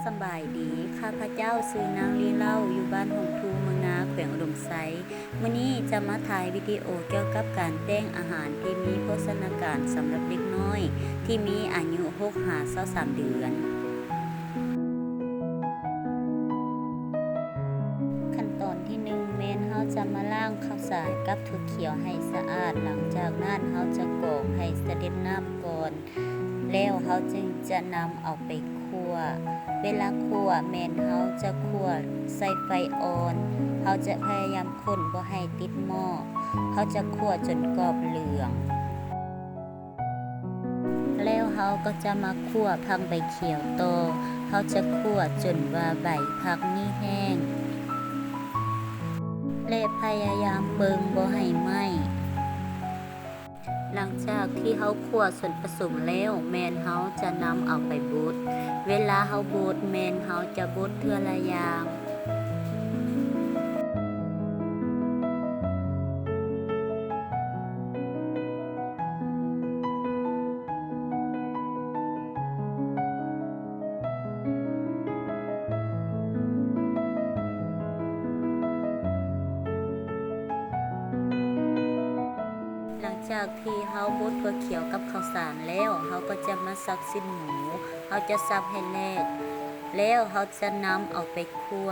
ສະບາຍດີ, ຂ້າພະເຈົ້າຊື່ນາງລີເລົ່າ ຢູ່ບ້ານຫົງທູ ເມືອງນາ ແຂວງອຸດົມໄຊ. ມື້ນີ້ຈະມາຖ່າຍວິດີໂອກ່ຽວກັບການແຕ່ງອາຫານທີ່ມີໂພຊະນາການສຳລັບເດັກນ້ອຍທີ່ມີອາຍຸຫົກຫາຊາວສາມເດືອນ. ຂັ້ນຕອນທີໜຶ່ງ ແມ່ນເຮົາຈະມາລ້າງເຂົ້າສານກັບຖົ່ວຂຽວໃຫ້ສະອາດ. ຫຼັງຈາກນັ້ນເຮົາຈະກອງໃຫ້ສະເດັດນ້ຳກ່ອນ ແລ້ວເຮົາຈຶ່ງຈະນຳເອົາໄປຂົ້ວ. ເວລາຂົ້ວແມ່ນເຮົາຈະຂົ້ວໃສ່ໄຟອ່ອນ, ເຮົາຈະພະຍາຍາມຄົນບໍ່ໃຫ້ຕິດໝໍ້. ເຮົາຈະຂົ້ວຈົນກອບເຫຼືອງ. ແລ້ວເຮົາກໍຈະມາຂົ້ວຜັກໃບຂຽວຕໍ່. ເຮົາຈະຂົ້ວຈົນວ່າໃບຜັກນີ້ແຫ້ງ ແລະ ພະຍາຍາມເບິ່ງບໍ່ໃຫ້ໄໝ້. ຫຼັງຈາກທີ່ເຮົາຂົ້ວສ່ວນປະສົມແລ້ວ, ແມ່ນເຮົາຈະນຳເອົາໄປບົດ. ເວລາເຮົາບົດ, ແມ່ນເຮົາຈະບົດເທື່ອລະຢ່າງ. ຫຼັງຈາກທີ່ເຮົາບົດຖົ່ວຂຽວກັບເຂົ້າສານແລ້ວ, ເຮົາກໍຈະມາສັບຊີ້ນໝູ. ເຮົາຈະສັບໃຫ້ແຫຼກ, ແລ້ວເຮົາຈະນຳເອົາໄປຂົ້ວ.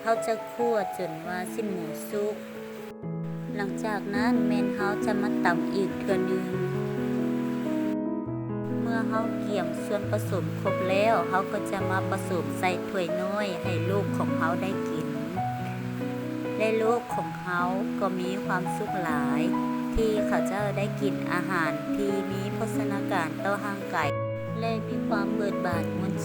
ເຮົາຈະຂົ້ວຈົນວ່າຊີ້ນໝູສຸກ. ຫຼັງຈາກນັ້ນແມ່ນເຮົາຈະມາຕຳອີກເທື່ອໜຶ່ງ. ເມື່ອເຮົາກຽມສ່ວນປະສົມຄົບແລ້ວ, ເຮົາກໍຈະມາປະສົມໃສ່ຖ້ວຍນ້ອຍໃຫ້ລູກຂອງເຮົາໄດ້ກິນ ແລະ ລູກຂອງເຮົາກໍມີຄວາມສຸກຫຼາຍ ທີ່ເຂົາເຈົ້າໄດ້ກິນອາຫານທີ່ມີໂພຊະນາການຕໍ່ຮ່າງກາຍ ແລະ ມີຄວາມເບີກບານມ່ວນ